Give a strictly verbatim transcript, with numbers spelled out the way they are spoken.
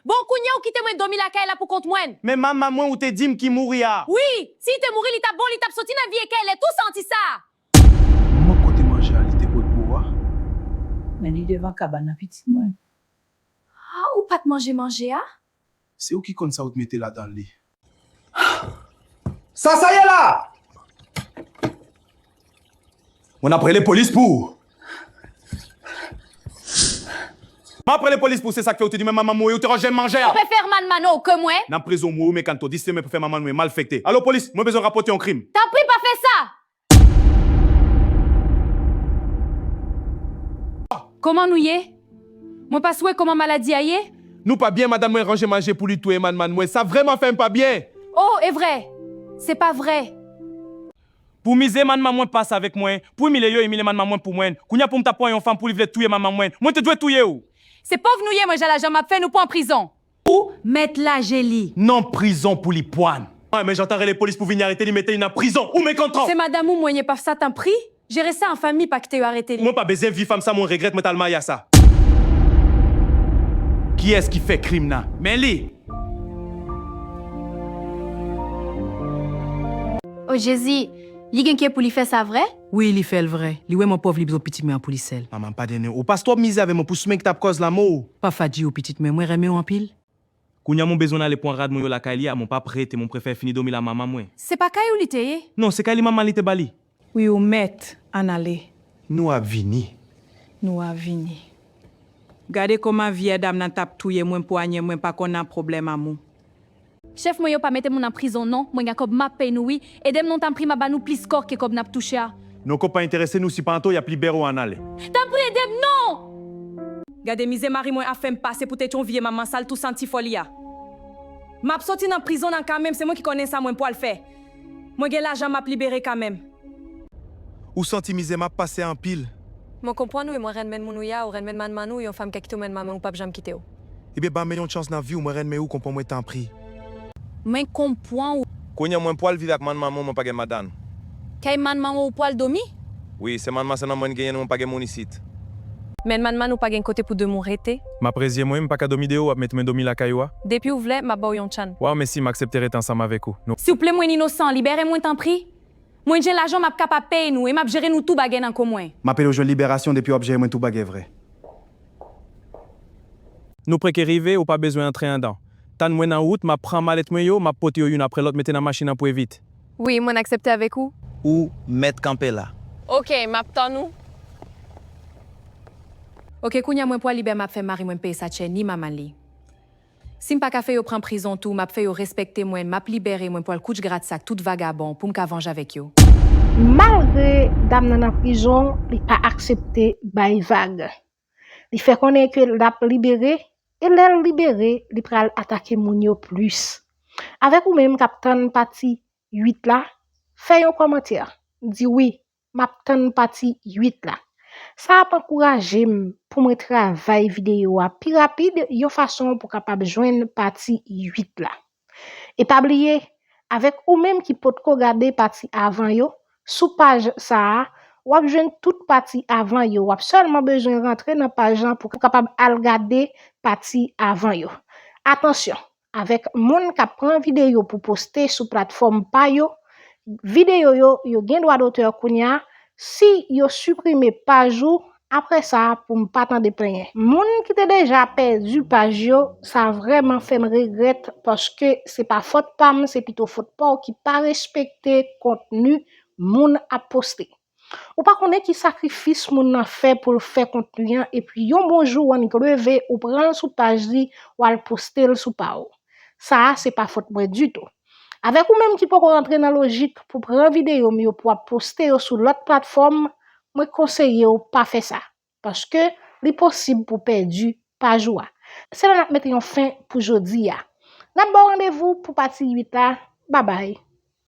Bon, kounye a ou kite mwen dòmi lakay la pou kont mwen. Men manman mwen ou te di m ki mouri a. Wi, si li te mouri, li t ap bon, li t ap soti nan vye kay lè tou santi sa. Manman kote manje a li te pot pou ou a? Men li devan kabann nan pitit mwen. Ah, ou pa t manje manje a? Se ou ki konn sa ou t mete ladan li. Sa sa ye la? Mwen ap rele polis pou ou. M ap rele polis pou ou, se sa k fè ou te di mwen manman mouri, ou te ranje manje a. Ou prefere manman ou ke mwen? Nan prizon ou mouri, men kanto di se mwen prefere manman mwen malfekte. Alo polis, mwen bezwen rapòte yon krim. Tanpri pa fè sa! Kòman nou ye? Mwen pa swè kòman maladi a ye? Nou pa byen, madanm mwen ranje manje pou li tou e manman mwen. Sa vrèman fè m pa byen! Oh, e vrè! Se pa vrè! Pou mize manman mwen pase avèk mwen, pou imilye yo imilye manman mwen pou mwen. Kounye a pou m ta pran yon fanm pou li vle touye manman mwen. Mwen te dwe touye w! Se pòv nou ye, manje lajan m ap fè nou pran prizon! Ou mèt laje li. Non prizon pou li pwan. Mwen menm jan tan rele polis pou vini arete li mete li nan prizon ou men kontan. Se madanm ou mwen ye pa sa tanpri. Jere sa an fanmi pa kite yo arete li. Mwen pa bezyen vi fanm sa mwen regrèt mwen t al marye a sa. Kiyès ki fè krim nan? Men li. O Jezi, li gen kè pou li fè sa vrè? Wi li fè l vrè. Li wè mwen pòv li bezwen pitit mwen an pou li sèl. Manman padennen ou. Ou pas twòp mize avè mwen pou smen ki t ap kòz lanmò ou. Pa fadji ou pitit mwen, mwen renmen w anpil. Kounye a mwen bezwen ale pran rad mwen yo lakay li a, mwen p ap rete, mwen prefere fini dòmi la manman mwen. Se pa kay ou li te ye? Non, se kay li manman li te ba li. Wi ou mèt ann ale. Nou ap vini. Nou ap vini. Gade kòman vyè dam nan t ap touye mwen pwanye mwen pa konn an pwoblèm amou. Chèf mwen yo pa mete mwen nan prizon non, mwen gen kòb m ap pey nou wi, ede m non tanpri m ap ba nou plis kòb ke kòb n ap touche a. Non kòb pa enterese nou si pa anto y ap libere w ann ale. Tanpri ede m non! Gade mizè mari mwen ap fè m pase poutèt yon vye manman sal tou santi fò li a. M ap soti nan prizon nan kanmenm, se mwen ki konnen sa mwen pwal fè. Mwen gen lajan m ap libere kanmenm. Ou santi mizè m ap pase a anpil. Mwen konprann ou e mwen renmen moun ou ye a, ou renmen manman ou, yon fanm ka kite w men manman ou p ap janm kite w. Ebyen ban mwen yon chans nan vi w, mwen renmen ou, konprann mwen tanpri. Mwen konprann ou. Kounye a mwen pwal viv ak manman mwen, mwen pa gen madanm. Kay manman ou pwal dòmi? Wi, se manman sèlman mwen genyen, mwen pa gen moun isit. Men manman ou pa gen kote pou dòmi w rete? M ap rezye mwen, m pa ka dòmi deyò, w ap mete mwen dòmi lakay ou a? Depi w vle, m ap ba w yon tchann. Waw mèsi, m aksepte rete ansanm avèk ou. Silvouplè mwen inosan, libere mwen tanpri. Mwen jwenn lajan m ap kapab peye nou e m ap jere nou tou bagay nan kò mwen. M ap ede w jwenn liberasyon depi w ap jere mwen tou bagay vre. Nou prèske rive, ou pa bezwen antre andan. Tann mwen nan wout, m ap pran malèt mwen yo, m ap pote yo youn apre lòt mete nan machin nan pou evit. Wi, mwen aksepte avèk ou. Ou mèt kanpe la. Oke, m ap tann ou. Oke, kounye a mwen pwal libè m ap fè mari mwen peye sa tchè ni manman li. Si m pa ka fè yo pran prizon tou, m ap fè yo respekte mwen, m ap libere mwen pwal koutch gratsak tout vagabon pou m ka vanje avèk yo. Malgre dam nan nan prizon, li pa aksepte bay vag. Li fè konnen ke l ap libere, e lè l libere, li pral atake moun yo plis. Avèk ou menm k ap tann pati uit la, fè yon kòmantè, di wi, m ap tann pati uit la. Sa ap ankouraje m pou mwen travay videyo a pi rapid yon fason pou kapab jwenn pati uit la. E pa bliye, avèk ou menm ki potko gade pati avan yo, sou paj sa a, w ap jwenn tout pati avan yo. W ap sèlman bezwen rantre nan paj lan pou kapab al gade pati avan yo. Atansyon! Avèk moun k ap pran videyo pou poste sou platfòm pa yo, videyo yo, yo gen dwa dotè kounye a, si yo siprime paj ou, apre sa pou m pa tande plenyen. Moun ki te deja pèdi paj yo, sa vrèman fè m regrèt paske se pa fòt pa m, se pito fòt pa w ki pa respekte kontni moun ap poste. Ou pa konnen ki sakrifis moun nan fè pou l fè kontni an epi yon bon jou w annik leve ou pran l sou paj li w al poste l sou pa w. Sa a se pa fòt mwen ditou. Avèk ou menm ki poko rantre nan lojik pou pran videyo m yo pou w ap poste yo sou lòt platfòm, mwen konseye w pa fè sa. Paske li posib pou pèdi paj ou a. Se la n ap mete yon fen pou jodi a. N ap ba w randevou pou pati uit la. Babay.